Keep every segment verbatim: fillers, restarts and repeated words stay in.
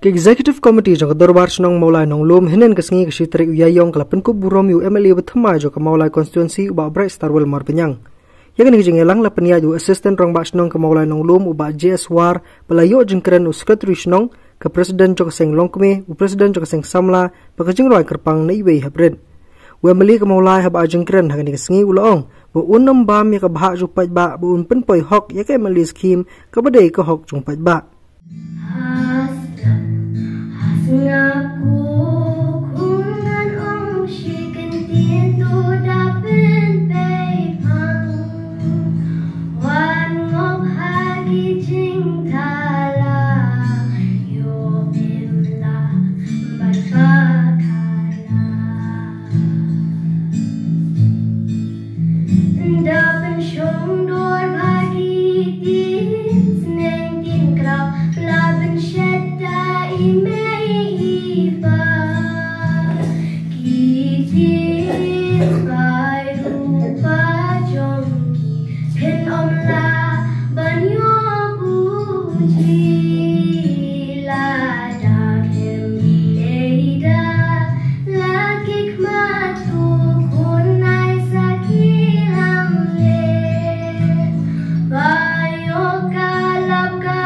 Ka Executive Committee jong ka Dorbar Shnong Mawlai Nonglum hynnin ka sngi ka shi tarik u Ïaïong ka la pynkup burom ïa u M L A ba thymmai jong ka Mawlai Constituency u Bah Brightstarwell Marbaniang. Ïa kane ka jingïalang la pynïaid u Assistant Rangbah Shnong ka Mawlai Nonglum u Bah J S War, ba la ïoh jingkren u Secretary Shnong, ka President jong ka Seng Longkmie, u President jong ka Seng Samla, bad ka jingrwai kyrpang na iwei hapdeng. U M L A ka Mawlai haba ai jingkren ha kane ka sngi u la ong ba un ym bam ïa ka bhah jong u paidbah, ba un pynpoi hok ïa ka M L A scheme kaba dei ka hok jong u paidbah. Da pynshong dor bha ki tin sneng tin kraw, la pynshet da i mei i pa. Ki tin spah rupa jong ki phin ym lah ban ïoh bujli. Lada khlem ïa da la ki khmat u khun ai sa ki lamler. Ba ïoh ka lap ka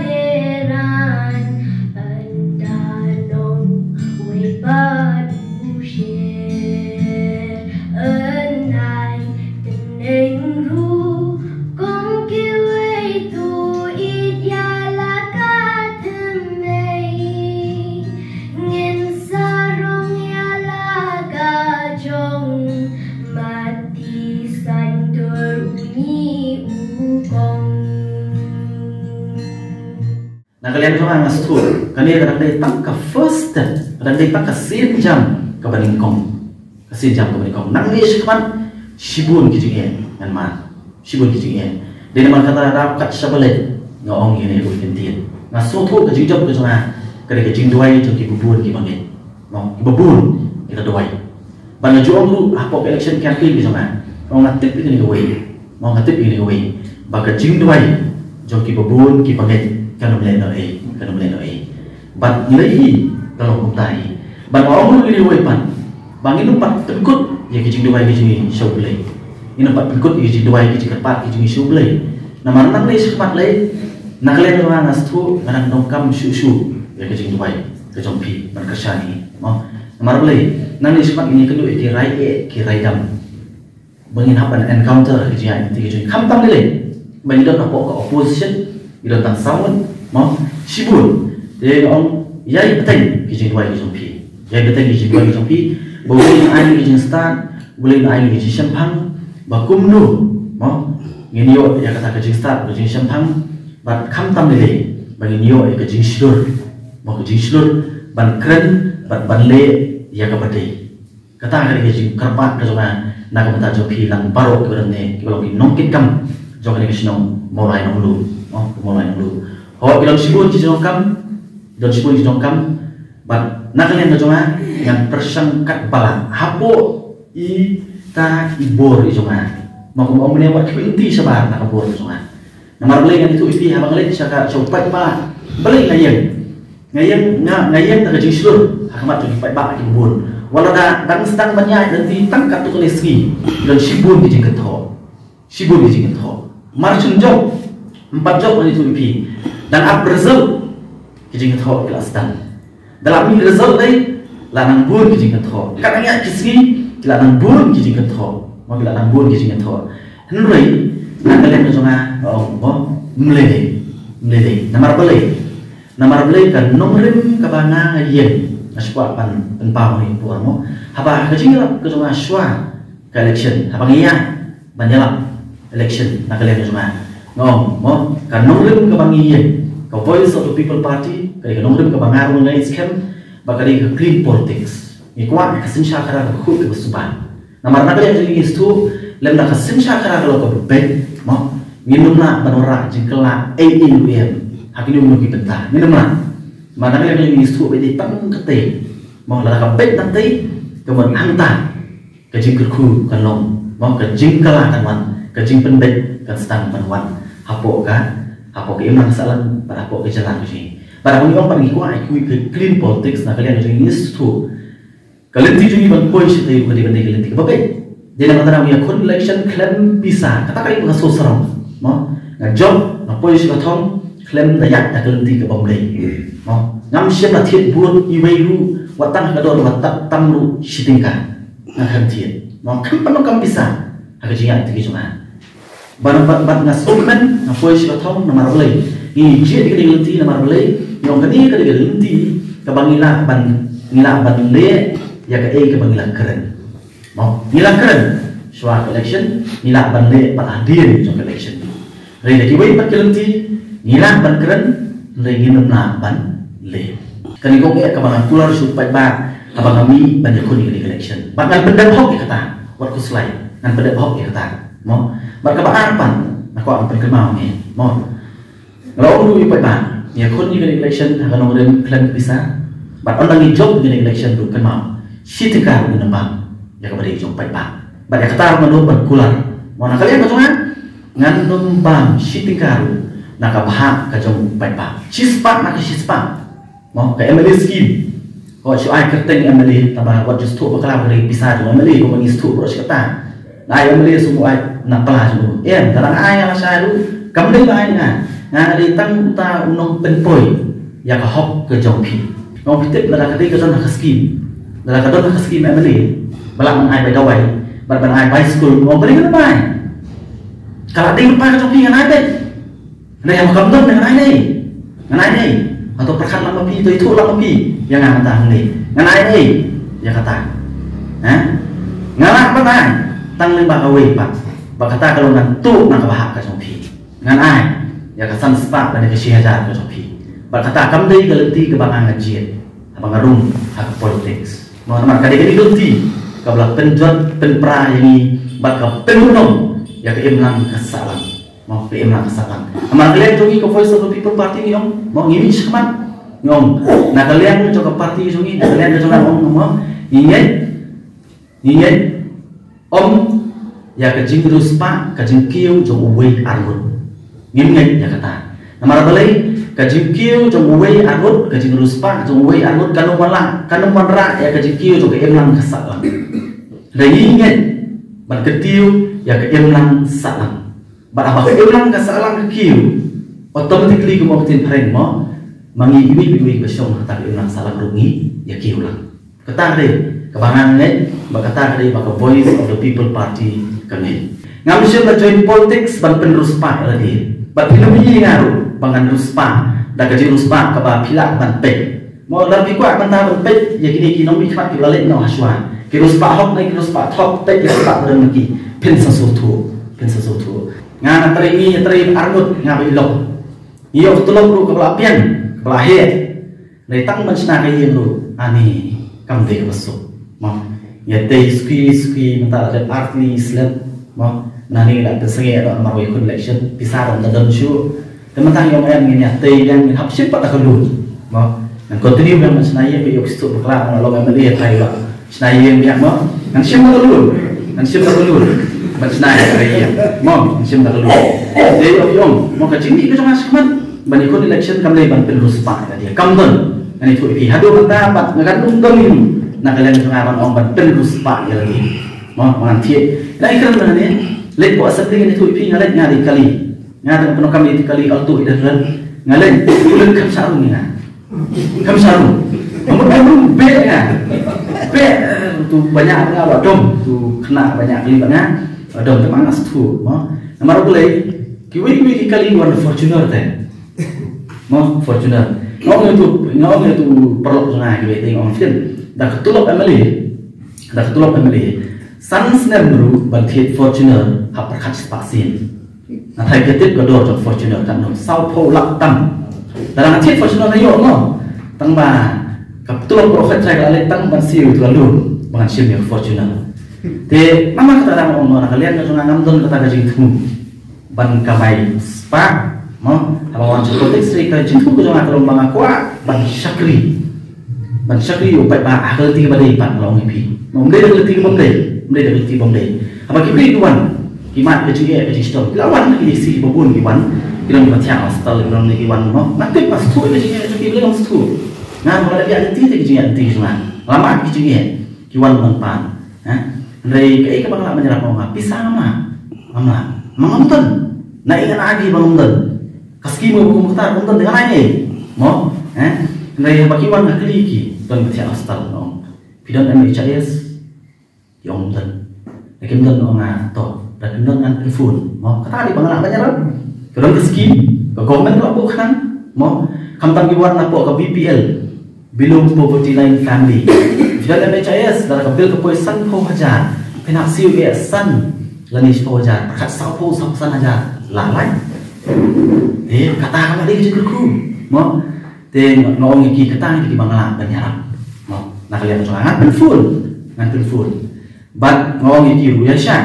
lehraiñ ynda nongwei bad u sher. Yn ai tneng ruh kum kiwei, to ïeit ïa la ka thymmei. Ngin sarong ïa la ka jong, Mati Saiñdur u ngi u kong. Na ka liang jong nga, nga sngewthuh kane ka dang dei tang ka first step, ka dang dei tang ka sienjam kaba nyngkong. Ka sienjam kaba nyngkong. Nangne shakhmat shibun ki jingeh ngan mad. Shibun ki jingeh. Dei namar kata, da kat shaba leit nga ong ïa kane ka kyntien. Nga sngewthuh ka jingjop ka jong nga ka dei ka jingduwai jong kiba bun kiba ngeit. Mo, kiba bun ki la duwai. Bad nga ju ong ruh hapoh ka election campaign ka jong nga, nga ong nga tip ïa kane kawei. Mo, nga tip ïa kane kawei, ba ka jingduwai jong kiba bun kiba ngeit kan ym leh noh ei, kan ym leh noh ei. Bad ngi la ïohi ka long kumta hi. Bad nga ong ruh ïa kane kawei pat, ba ngin ym pat pynkut ïa ka jingduwai ka jong ngi sha U Blei. Ngin ym pat pynkut ïa ka jingduwai, ka jingkyrpad ka jong ngi sha U Blei. Namar nangne shakhmat lei, na ka liang jong nga, nga sngewthuh nga dang donkam shuh shuh ïa ka jingduwai ka jong phi ban kyrshan ïa ngi. Mo, namar balei? Nangne shakhmat ngin ïakynduh ïa ki rai eh, ki rai dam, ba ngin hap ban encounter ka jingïaid lynti ka jong ngi. Khamtam lei lei ba ngi don hapoh ka opposition, ngi don tang saw ngut, mo, shibun. Te nga ong, ïai bteng ki jingduwai ki jong phi. Ïai bteng ki jingduwai ki jong phi, ba U Blei un ai ki jingstad, U Blei un ai ki jingshemphang, ba kumno, mo, ngin ïoh ïa kata ka jingstad, ka jingshemphang, bad khamtam lei lei ba ngin ïoh ïa ka jingshlur, mo, ka jingshlur ban kren bad ban leh ïa kaba dei. Kata ka dei ka jingkyrpad ka jong nga na ka bynta jong phi lang baroh kiba don ne, kiba long ki nongkitkam jong kane ka shnong Mawlai Nonglum, mo, Mawlai Nonglum. Ho, ki don shibun ki jingdonkam, ki don shibun ki jingdonkam. Bad na ka liang ka jong nga, ngan pyrshang katba lah hapoh ita i bor i jong nga. Mo, kumba ong mynne, wat khmih lynti shabar na ka bor ka jong nga. Namar balei ngan ïathuh ïa phi, haba nga leit sha ka, sha u paidbah, balei nga ïeng? Nga ïeng, nga, nga ïeng da ka jingshlur ha khmat jong ki paidbah kiba bun. Wat la da dang sdang ban ïaid lynti tang katto katne sngi, don shibun ki jingkynthoh. Shibun ki jingkynthoh. Mar shym jop, ym pat jop, ngan ïathuh ïa phi, dang ap result, ki jingkynthoh ki la sdang. Da la mih result lei, la nang bun ki jingkynthoh. Kat nang ïaid ki sngi, ki la nang bun ki jingkynthoh. Mo, ki la nang bun ki jingkynthoh. Hynrei na ka liang ka jong nga, nga ong, mo, ym lei lei. Ym lei lei. Namar balei? Namar balei? Ka nongrim kaba nga, nga ïeng, nga shu kwah ban pynpaw ha kane ka por, mo. Haba ha ka jingïalap ka jong nga shuwa ka election, haba nga ïaid ban ïalap election na ka liang ka jong nga, nga ong, mo, ka nongrim kaba ngi ïeng, ka Voice of the People Party, ka dei ka nongrim kaba nga ruh nga ngeit skhem ba ka dei ka clean politics. Ngi kwah ka synshar khadar kaba khuid kaba suba. Namar na ka liang jong ngi ngi sngewthuh, lymda ka synshar khadar ka long kaba beit, mo, ngin ym lah ban wanrah jingkylla ei ei ruh em ha kino kino ki bynta. Ngin ym lah. Namar na ka liang jong ngi ngi sngewthuh ba dei tang katei, mo, lada ka beit tang katei, ka mut hangta ka jingkyrkhu kan long, mo, ka jingkylla kan wan, ka jingpynbeit kan sdang ban wan hapoh ka, hapoh ka imlang sahlang bad hapoh ka jylla ka jong ngi. Para ngi ong pat ngi kwah ïa ka clean politics na ka liang jong ngi, sngewthuh ka lynti jong ngi ban poi shatei ruh ka dei ban dei ka lynti kaba beit. Dei namar kata ngi ïakhun election khlem pisa, kata ka dei ka shu sarong. Mo, nga jop, nga poi sha ka thong khlem da ïaid da ka lynti kaba ym dei. Mo, ngam shym la thied vote iwei ruh, wat tang ha ka dor ba tam tam ruh shi tyngka. Nga khlem thied. Mo, kam pyndonkam pisa ha ka jingïaid lynti jong nga. Bad, bad, bad nga sngewkmen, nga poi sha ka thong namar balei? Ngi jied ïa kane ka lynti namar balei? Ngi ong kane ka dei ka lynti kaba ngi lah ban, ngi lah ban leh ïa kaei kaba ngi la kren. Mo, ngi la kren shuwa ka election, ngi lah ban leh pat hadien jong ka election. Hynrei da kiwei pat ki lynti ngi lah ban kren, hynrei ngim lah ban leh. Kane ka ong eh kaba nga kular sha u paidbah haba nga mih ban ïakhun ïa kane ka election. Bad ngan pyndep hok ïa kata, wat khuslai, ngan pyndep hok ïa kata. Mo, bad kaba ar pat, nga kwah ban pynkynmaw ïa ngi. Mo, nga la ong ruh ïa u paidbah, ngi ïakhun ïa kane ka election ha ka nongrim khlem pisa. Bad ynda ngi jop ïa kane ka election ruh, kynmaw, shi tyngka ruh ngin ym bam ïa kaba dei jong u paidbah. Bad ïa kata ruh nga nud ban kular. Mo, na ka liang ka jong nga, ngan ym bam shi tyngka ruh na ka bhah ka jong u paidbah. Shispah na ka shispah. Mo, ka M L A scheme. Wat shu ai kyrteng M L A, tangba wat ju sngewthuh bakla ba ka dei pisa jong M L A, kumba ngi sngewthuh baroh shi katta. Nga ai M L A shu ai na pla jong u. Em, lada nga ai nga lashai ruh, kam dei ba ai nga. Nga dei tang uta u nongpynpoi ïa ka hok ka jong phi. Nga ong phi tip, lada ka dei ka don ha ka scheme, lada ka don ha ka scheme M L A, ba lah ban ai bai dawai, bad ban ai bai skul, nga ong ka dei kaba ai. Ka la dei lypa ka jong phi, ngan ai beit. Hynrei haba kam don, ngan ai ne? Ngan ai ne? Hato pyrkhat lang ma phi, to ithuh lang ma phi ïa nga mynta hangne? Ngan ai ne ïa kata? Ha? Nga lah ban ai tang lyngba kawei pat, ba kata ka long ngan tuh na ka bhah ka jong phi. Ngan ai ïa ka san spah lane ka shi hajar ka jong phi. Bad kata kam dei ka lynti kaba nga nga jied haba nga rung ha ka politics. Mo, namar ka dei ka lynti kaba la pynjot pynpra ïa ngi bad ka pynlong ïa ka imlang ka sahlang. Mo, ka imlang ka sahlang. Namar ka liang jong ngi ka Voice of the People Party ngi ong, mo, ngi mih shakhmat, ngi ong, na ka liang jong ka party jong ngi, na ka liang jong ngi ong, mo, ngi ngeit, ngi ngeit ym ïa ka jingriewspah ka jingkiew jong uwei arngut. Ngim ngeit ïa kata. Namar balei? Ka jingkiew jong uwei arngut, ka jingriewspah jong uwei arngut kan ym wanrah, kan ym wanrah ïa ka jingkiew jong ka imlang ka sahlang. Hynrei ngi ngeit ban kyntiew ïa ka imlang sahlang. Bad haba ka imlang ka sahlang ka kiew, automatically, kum ka ktien phareng, mo, ma ngi iwei pa iwei ba shong ha kata ka imlang sahlang ruh ngi ïa kiew lang. Kata ka dei kaba nga ngeit, bad kata ka dei ba ka Voice of the People Party ka ngeit. Ngam shym la join politics ban pynriewspah ïa lade. Bad phim ïohi ïa nga ruh ba ngan riewspah da ka jingriewspah kaba phi lah ban peit. Mo, lada phi kwah mynta ban peit ïa kine ki nongmihkhmat kiba la leit noh ha shuwa, ki riewspah hok ne ki riewspah thok, peit ki riewspah ba don ma ki. Phin sa sngewthuh, phin sa sngewthuh. Nga nga trei, ngi trei arngut, nga ba ïoh. Ngi ïoh ka tulop ruh kaba la biang, kaba la heh. Hynrei tang ban shna ka ïing ruh, ani, kam dei kaba suk. Mo, ïa tei suki suki mynta la dep ar tylli slem. Mo, mynta ngi la pynsangeh noh namar ba ïakhun election, pisa ruh ym da don shuh. Te mynta ngi ong em, ngin ïa tei biang, ngin hap shim pat da ka loan. Mo, ngan continue biang ban shna ïing, ba ïoh suk bakla, ngan long M L A trai ba shna ïing biang, mo. Ngan shim da ka loan, ngan shim da ka loan ban shna ïing, mo, ngan shim da ka loan. Te ïoh ïoh, mo, ka jingmih ka jong nga shakhmat ban ïakhun election kam dei ban pynriewspah ïa lade, kam don. Ngan ïathuh ïa phi haduh mynta pat nga kan ym don na ka liang jong nga ban ong ban pynriewspah ïa lade. Mo, mo ngan thied. Ngan ïakren mynne, leit buh assembly ngan ïathuh ïa phi, nga leit nga dei kali. Nga dang pyndonkam ïa kali Alto eight hundred. Nga leit, u leit kham shah rung ïa nga. Kham shah rung. Nga mut kham rung beh ïa nga. Beh, eh, tu banyak nga ba dom, tu khynnah banyak kali ba nga ba dom, te ma nga sngewthuh, mo. Namar balei? Kiwei kiwei ki kali wan Fortuner te. Mo, Fortuner. Nga ong ïa tu, nga ong ïa tu paralok jong nga kiwei te, nga ong, Fortuner, da ka tulop M L A, da ka tulop M L A, san snem ruh ban thied Fortuner ha pyrkhat spah sien. Nga tharai phi tip ka dor jong Fortuner katno, saw phew lak tam. Lada nga thied Fortuner nga ïoh, mo. Tang ba ka tulop baroh khat trai ka la leit tang ban siew ïa ka loan ba ngan shim ïa ka Fortuner. Te namar kata dang ong, mo, na ka liang ka jong nga ngam don kata ka jingthmu ban kamai spah, mo. Haba wan sha politics, ka jingthmu ka jong nga ka long ba nga kwah ban shakri, ban shakri ïa u paidbah ha ka lynti kaba dei pat, nga la ong ïa phi. Mo, ym dei da ka lynti kaba ym dei, ym dei da ka lynti ba ym dei. Haba ki briew ki wan, ki mad ka jingeh ka jingshitom, ki la wan, ki D C kiba bun ki wan, Ki don ba thiah hostel, ki don ne ki wan mo. Nga tip ba sngewthuh ki jingeh jong ki, balei ngam sngewthuh. Nga ba la ïa lynti te ki jingeh lynti jong nga. Lama ki jingeh ki wan ban pan. Ha? Hynrei kaei kaba nga lah ban ïarap, nga pisa ngam lah. Ngam lah. Ma ngam don. Na ïa nga agi ba ngam don. Ka skim ba kum kata ngam don, te nga lah ïa mo. Ha? Hynrei haba ki wan nga kylli ki, don ba thiah hostel, nga ong, phi don M H I S? Ki ong don. Da kim don, ong nga to, da kim don ngan pynphone. Mo, kata dei ba nga lah ban ïarap. Ka don ka skim, ka government ka la buh khnang. Mo, khamtam ki wan napoh ka B P L, below poverty line family. Phi don M H I S, lada ka bill ka poi sanphew hajar, phin hap siew ïa san lane shiphew hajar, pyrkhat sawphew, sawphew san hajar. La lai. Eh, kata ka la dei ka jingkyrkhu. Mo, te nga ong ïa ki, kata ïa ki ba nga lah ban ïarap. Mo, na ka liang jong nga ngan pynphone, ngan pynphone. Bad nga ong ïa ki ruh, ïa shah,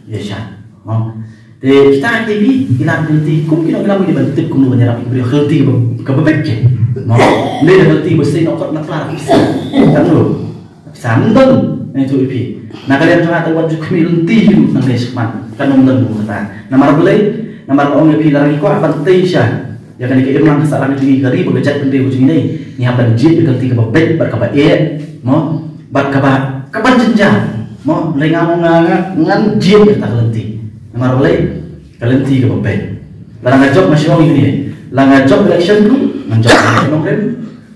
ïa shah. Mo, te kita ki, ki la lynti kum ki nongïalam, ki ban tip kumno ban ïarap ïa ki briew, ka lynti kaba, kaba beit ki. Mo, ne ka lynti ba sei na kot na pla, pisa. Kan lo. Pisa ngam don, nga ïathuh ïa phi. Na ka liang jong nga te wat ju khmih lynti ruh nangne shakhmat. Kan ym don ruh kata. Namar balei? Namar nga ong ïa phi, lada ngi kwah ban tei sha ïa kane ka imlang ka sahlang jong ngi, ka ri bad ka jaitbynriew jong ngi, ngi hap ban jied ïa ka lynti kaba beit bad kaba eh, mo, bad kaba, kaba jynjar, mo, lei nga, nga, nga, ngan jied ïa kata ka lynti. Namar balei? Ka lynti kaba beit. Lada nga jop, nga shu ong ïa kane, lada nga jop election ruh ngan jop nongrim.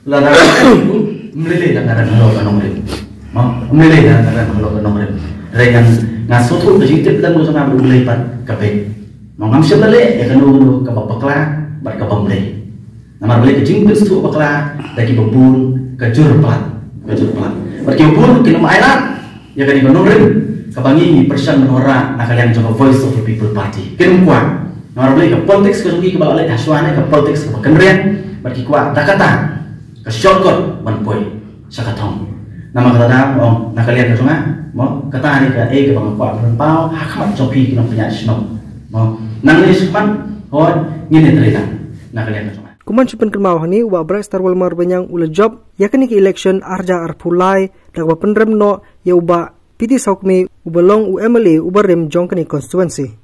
Lada nga rem ruh, ym lei lei lada nga rem halor ka nongrim. Mo, ym lei lei lada nga rem halor ka nongrim. Hynrei nga, nga sngewthuh ka jingtip lem ka jong nga bad U Blei pat ka beit. Mo, ngam shym la leh ïa kano kano kaba bakla bad kaba ym dei. Namar balei? Ka jingpynsngewthuh bakla da kiba bun ka jur palat, ka jur palat. Bad kiba bun kin ym ailad ïa kane ka nongrim kaba ngi, ngi pyrshang ban wanrah na ka liang jong ka Voice of the People Party. Kin ym kwah. Namar balei? Ka politics ka jong ki kaba la leit ha shuwa ne ka politics kaba kynriah, bad ki kwah da kata ka shortcut ban poi sha ka thong. Namar kata da nga ong, na ka liang ka jong nga, mo, kata ne kaei kaba nga kwah ban paw ha khmat jong phi ki nongpynïaid shnong. Mo, nangne shakhmat, hooid, ngin ïatrei lang na ka liang ka jong nga. Kumban shu pynkynmaw hangne, u Bah Brightstarwell Marbaniang u la jop ïa kane ka election ar hajar arphew lai da kaba pynrem noh ïa u Bah P T Sawkmie uba long u M L A uba rim jong kane ka constituency.